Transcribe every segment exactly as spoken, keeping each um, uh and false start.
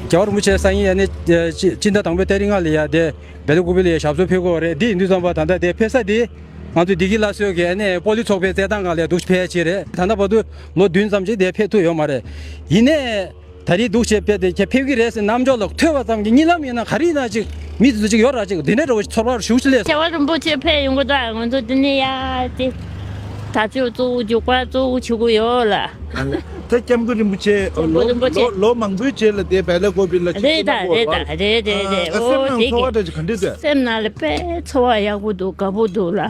རྒྱལ་བ་རིན་པོ་ཆེ་སང་ཉིན་ཡ་ནི་སྤྱི་ཟླ་དང་པོའི་ཏ་རིག་ལྔ་ལ་ཡ་དེ་བེ་ལ་ཀུ་པི་ལ་ཡ་ཞབས་སོར་ཕེབས་ཀྱི་ཡོད་རེད། འདི་ཡིན་དུས་ཙམ་པ་ད་ལྟ་དེ་ཕེབས་ས་དེ་ང་ཚོ་བདེ་སྐྱིད་སླར་གསོའི་གི་ཨ་ནི་སྤོ་ལོ་ཚོགས་པའི་རྩེད་ཐང་སྒང་ལ་འདུག་ཕེབས་ཀྱི་རེད། ད་ལྟ་བར་དུ་ལོ་བདུན་ཙམ་ཅིག་དེ་ཕེབས་ཐུབ་ཡོད་མ་རེད། ཡིན་ནའི། ད་རེས་འདུག་བྱས་པས་དེ་ཁྱེད་ཕེབས་ཀྱི་རེད་ཟེར་རྣམ་འགྱུར་ལ་ཐོས་པ་ཙམ་གྱིས་གཉིད་ལམ་ཡིན་ན་ག་རེ་ཡིན་ན་ཅིག་མི་དེ་ཚོ་ཅིག་ཡོད་ར་ཅིག་འདི་འདྲ་འདྲ་བོ་ཚོར་བ་ཞེ་པོ་ཅིག་སླེབས་སོང་། རྒྱལ་བ་རིན་པོ་ཆེ་ཕེབས་ཡོང་གི་འདུག་ང་ཚོ་འདི་ནས་ཡར་དེ་དར་ལྕོག་གཙོ་བོ་རྒྱུག་པ་གཙོ་བོ་བྱེད་དགོས་ཡོད་ལ། ད་སྐྱབས་མགོན་རིན་པོ་ཆེ་སྐྱབས་མགོན་ལོ་རིན་པོ་ཆེ་ལོ་ལོ་མང་པོའི་རྗེས་ལ་དེ་བེ་ལ་ཀུ་པི་ལ་ཆིབས་རེད་བསྒྱུར་ད་གནང་རེད་ད་དགོས་རེད། རེད་རེད་རེད། ཨ་ཨོ་སེམས་ནང་དེ་ཚོར་བ་གི་འདྲ་ཅིག་ག་འདྲ་འདུག་སེམས་ནང་ལ་དཔེ་ཚོར་བ་ཡག་པོ་འདུག་དགའ་པོ་འདུག་ལ།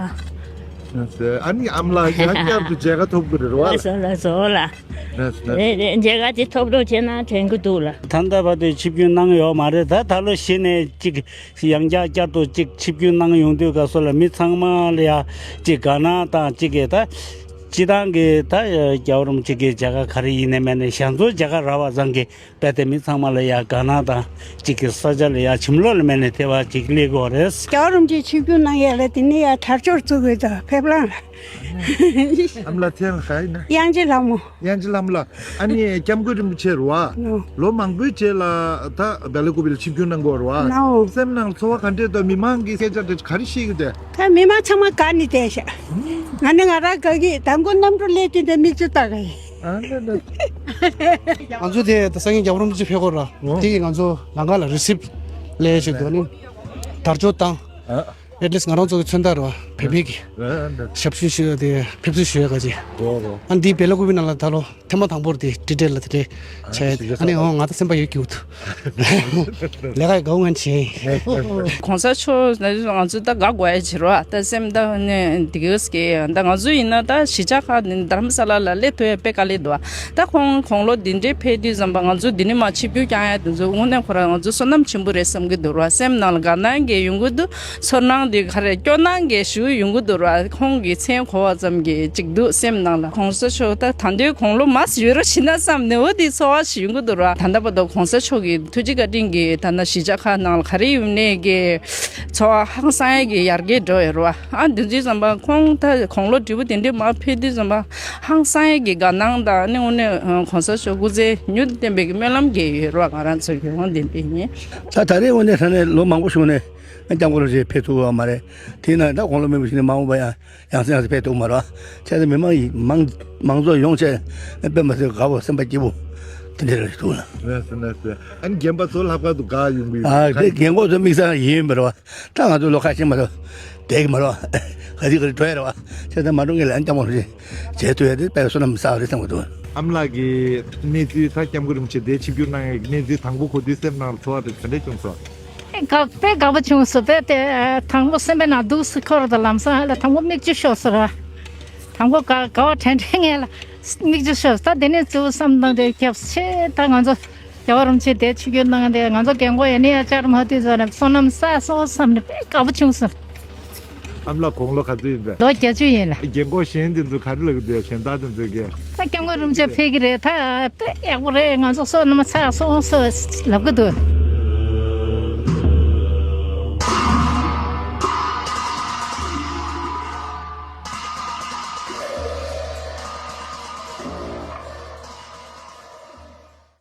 ཨ་ནི་ཨ་མ་ལགས་ཡང་བསྐྱར་དུ་མཇལ་ཁ་ཐོབ་དགོས་རེད་རེད་བ། ལགས་སོ་ལགས་སོ་ལགས། ལགས་སོ་ལགས་སོ། རེད་རེད། མཇལ་ཁ་དེ་ཐོབ་རོགས་བྱས་ན་དྲན་གྱི་འདུག་ལགས། ད་ལྟ་བར་དུ་ཆིབས་བསྒྱུར་གནང་ཡོད་མ་རེད། ད་ད་ལོ་གཞི་ནས་གཅིག་ཡང་བསྐྱར་བསྐྱར་དུ་གཅིག་ཆིབས་བསྒྱུར་གནང་ཡོང་དུས་སྐབས་སུ་ལ་མི་ཚང་མ་ལ་ཡ་གཅིག་དགའ་སྣང་དང་གཅིག་གི་ད་སྤྱི་བཏང་གི་ད་རྒྱལ་བ་རིན་པོ་ཆེ་གི་མཇལ་ཁ་ག་རེ་ཡིན་ནའི་མིན་ནའི་གཞན་ཚོ་མཇལ་ཁ་རག་པ་ཙམ་གྱིས་རྦད་དེ་མི་ཚང་མ་ལ་ཡ་དགའ་སྣང་དང་གཅིག་གི་ས་ཆ་ལ་ཡ་ཁྱིམ་ལོག་ལ་མིན་ནའི་དེ་བ་གཅིག་སླེབས་ཀྱི་ཡོད་རེད། རྒྱལ་བ་རིན་པོ་ཆེ་ཆིབས་བསྒྱུར་གནང་ཡས་ལ་དེ་ནས་ཡ་དར་ལྕོག་བཙུགས་དགོས་དང་ཕེབས་ལང་ལ། ཨ་མ་ལགས་མཚན་ལ་ག་ཡིན་ན། དབྱངས་ཅན་ལྷ་མོ། དབྱངས་ཅན་ལྷ་མོ་ལགས། ཨ་ནི་སྐྱབས་མགོན་རིན་པོ་ཆེ་རེད་བ། ནོ། ལོ་མང་པོའི་རྗེས་ལ་ད་བེ་ལ་ཀུ་པི་ལ་ཆིབས་བསྒྱུར་གནང་གི་ཡོད་རེད་བ། ནོ། སེམས་ནང་ཚོར་བ་ག་འདྲས་འདུག་མི་མང་གི་སྐད་ཆ་དེ་ག་རེ་བཤད་ཀྱི་འདུག་ད་མི་མང་ཚང་མ་དགའ་ནས་བསྡད་ཤག་ང་ནི་ང་རང་དགའ་གི། དང་པོ་གནམ་གྲུ་སླེབས་དུས་དེ་མིག་ཆུ་ལྟ་གི་ཡིན། ཨ་ལ་ལ། ང་ཚོ་དེ་ད་སང་ཉིན་རྒྱལ་བ་རིན་པོ་ཆེ་ཕེབས་ཀྱི་ཡོད་རེད་བ། ཨོ། དེ་གིས་ང་ཚོ་ལམ་ཁ་ལ་རི་སིབ་ལས་བྱེད་དུ་ནི་དར་ལྕོག་བཏང་། ཨ། ཨེ་ཊི་ལིསི་ང་རང་ཚོ་གི་མཚོན་རྟགས་རེད་བ། བོད་མི་གི་ཞབས་ཞུ་ཞུ་ཡ་དེ་ཕེབས་བསུ་ཞུ་ཡ་ག་ཅིག་ཨ་འདི་བེ་ལ་ཀུ་པི་ནང་ལ་ད་ལོ་ཐེངས་མ་དང་པོར་དེ་ཊི་ཊི་ལ་དེ་འདྲས་བྱས་ཨ་ནི་འོ་ང་ད་སེམས་པ་ཡོད་སྐྱིད་འདུག་ལས་ཀ་ཡི་དགའ་བོ་ངན་བྱས། གོང་ས་མཆོག་ང་ཚོ་ད་དགའ་དགོས་ཡ་བྱེད་རོགས་ད་སེམས་ད་ནས་འདི་གས་ཀྱི་ད་ང་ཚོ་ཡིན་ན་ད་གཞིས་ཆགས་ཁག་ནས་རྡ་རམ་ས་ལ་ལ་སླེབས་ཐུབ་ཡ་དཔེ་དཀའ་ལས་འདུག་ད་ཁོང་དགུང་ལོ་འདི་འདྲས་ཕེབས་དུས་ཙམ་པ་ང་ཚོ་འདི་ནས་མར་ཆིབས་བསྒྱུར་བསྐྱང་ཡ་དེ་ཚོ་དངོས་གནས་ཁོ་རང་ང་ཚོ་བསོད་ནམས་ཆེན་པོ་རེད་བསམ་གྱི་འདུག་ར། སེམས་ནང་ལ་དགའ་སྣང་གི་ཡོང་གི་འདུག་ཚོར་སྣང་དེ་ག་རེ་སྐྱོ་སྣང་གི་ཞུ་ཡོང་གི་འདུག་ར། ཁོང་གི་མཚན་གོ་བ་ཙམ་གྱིས་ཅིག་འདུག་སེམས་ནང་ལ། གོང་ས་མཆོག་ད་ད་འདོད་དགུང་ལོ་མ་ཡོད་རོགས་ཤི་ན་བསམ་ནས་འོ་དེ་ཚོར་བ་ཞིག་ཡོང་གི་འདུག་ར། ད་ལྟ་བར་དུ་གོང་ས་མཆོག་གི་ཐུགས་རྗེ་བཀའ་དྲིན་གྱིས་ད་ནང་གཞིས་ཆགས་ཁག་ནང་ལ་ག་རེ་ཡོད་ནས་ཀྱི་ཚོར་བ་ཧང་སང་ཡས་ཀྱི་ཡར་རྒྱས་འགྲོ་ཡོད་ར། ཨ་འདི་ཚོའི་ཙམ་པ་ཁོང་ད་དགུང་ལོ་བགྲེས་པོ་དེ་འདྲས་མ་ཕེབས་དུས་ཙམ་པ་ཧང་སང་ཡས་ཀྱི་དགའ་སྣང་དང་ནི་དངོས་གནས་གོང་ས་མཆོག་སྐུ་ཚེ་མྱུར་དུ་བརྟན་པའི་སྨོན་ལམ་རྒྱག་ཡོད་ར། ང་རང་ཚོ་གི་འོང་དེ་འདྲས་ཡིན། ད་ད་རེས་དངོས་གནས་ས་ནས་ལོ་མང་པོ་བྱུང་ནས་སྐྱབས་མགོན་རིན་པོ་ཆེ་ཕེབས་ཐུབ་པ་མ་རེད། དེས་ན་ད་དགུང་ལོ་མང་པོ་ཞིག་ནས་མ་འོངས་པ་ཡང་ཡང་སེ་ཡང་སེ་ཕེབས་ཐུབ་མ་རེད། བྱས་ཙང་མི་མང་ཡིས་མང་མང་ཚོགས་ཡོང་བྱས་དཔེ་མ་སྲིད་དགའ་པོ་སེམས་པ་སྐྱིད་པོ་དེ་འདྲ་རེད་འདུག་ལ། ལགས་སོ་ལགས་སོ། ཨ་ནི་རྒན་པ་ཚོ་ལྷག་པར་དུ་དགའ་ཡོང་གི་ཡོད། ཨ་དེ་རྒན་གོག་ཚོ་དམིགས་བསལ་ཡིན་པ་རེད་བ། ད་ང་ཚོ་ལོ་ཁ་ཤས་མ་གཏོགས་བསྡད་ཀྱི་མ་རེད་བ། ག་རེ་ག་རེ་འགྲོ་ཡ་རེད་བ། བྱས་ཙང་མ་འགྲོ་ངེས་ལ་ཨ་ནི་སྐྱབས་མགོན་རིན་པོ་ཆེ་མཇལ་ཐུབ་ཡ་དེ་དཔེ་བསོད་ནམས་བསགས་རེད་བསམ་གྱི་འདུག་ཨ་མ་ལགས་ཀྱི་གནས་ཚུལ་ད་སྐྱབས་མགོན་རིན་པོ་ཆེ་འདིར་ཆིབས་བསྒྱུར་གནང་ཡ་གི་གནས་ཚུལ་དང་པོ་གོ་དུས་སེམས་ནང་ལ་ཚོར་བ་དེ་ག་འདྲས་བྱུང་སོང་། དགའ་དཔེ་དགའ་པོ་བྱུང་སོང་། དཔེ་དེ་དང་པོ་སེམས་པའི་ནང་སྡུག་སུ་འཁོར་དང་ལམ་སང་ལ་དང་པོ་མིག་ཆུ་ཤོར་སོང་ར། དང་པོ་དགའ་དགའ་བ་དྲན་དྲན་ངས་ལ་མིག་ཆུ་ཤོར་སོང་། ད་དེ་ནས་གཙོ་བོ་བསམ་བཏང་དེ་སྐྱབས་ཆེ་ད་ང་ཚོ་རྒྱལ་བ་རིན་པོ་ཆེ་དེ་ཆིབས་བསྒྱུར་གནང་དེ་ང་ཚོ་རྒན་གོག་ཡ་ནི་ཡ་བཅར་མ་དུས་ཚོད་ནས་བསོད་ནམས་བསགས་སོང་བསམ་ནས་དཔེ་དགའ་པོ་བྱུང་སོང་། ཨ་མ་ལགས་དགུང་ལོ་ག་ཚོད་ཡིན་པས། ལོ་བརྒྱད་ཅུ་ཡིན་ལ། རྒན་གོག་གཞན་དེ་ཚོ་ག་རེ་ལབ་ཀྱི་འདུག་གཞན་དག་དེ་ཚོས་ཀྱི། ད་སྐྱབས་མགོན་རིན་པོ་ཆེ་ཕེབས་ཀྱི་རེད། ད་དཔེ་ཡག་པོ་རེད། ང་ཚོ་བསོད་ནམས་བསགས་སོང་སོང་ལབ་ཀྱི་འདུག